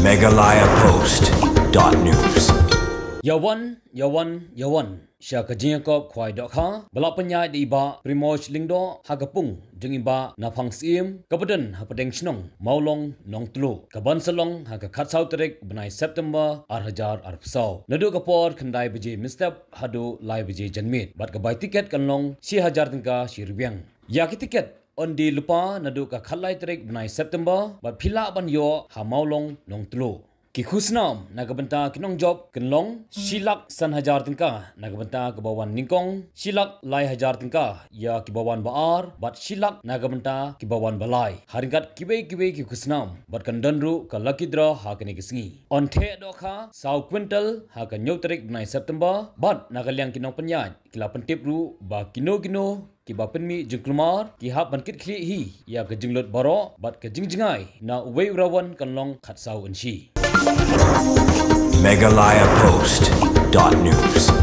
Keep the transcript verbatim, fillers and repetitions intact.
Meghalaya Post dot news. Ïa wan, ïa wan, ïa wan sha ka jingïakop khwai dohkha ba la pynïaid da i Bah Primoj Lyngdoh ha ka pung jong i Bah Naphang Syiem kaba don hapdeng shnong Mawlong Nongtluh, kaban sa long ha ka khatsaw tarik bnai September ar hajar arphew saw, naduh ka por khyndai baje mynstep haduh lai baje janmiet, bad ka bai tiket kan long shi hajar tyngka shi rbiang. Ïa ki tiket yn die lypa naduh ka khatlai tarik bnai September bad phi lah ban ïoh ha Mawlong Nongtluh. Ki khusnam na ka bynta ki nongjop kin long shi lak san hajar tyngka na ka bynta kiba wan nyngkong, shi lak lai hajar tyngka ïa kiba wan ba ar, bad shi lak na ka bynta kiba wan ba lai, ha ryngkat kiwei kiwei ki khusnam. Bad kan don ruh ka lucky draw ha kane ka sngi. Yn theh dohkha saw kwintal ha ka hynñiew tarik bnai September, bad na ka liang ki nongpynïaid ki la pyntip ruh ba kino kino kiba pynmih jingkulmar ki hap ban kit khlieh hi ïa ka jinglut baroh bad ka jingjngai na uwei u rawan kan long khatsaw inshi. Meghalaya Post dot news.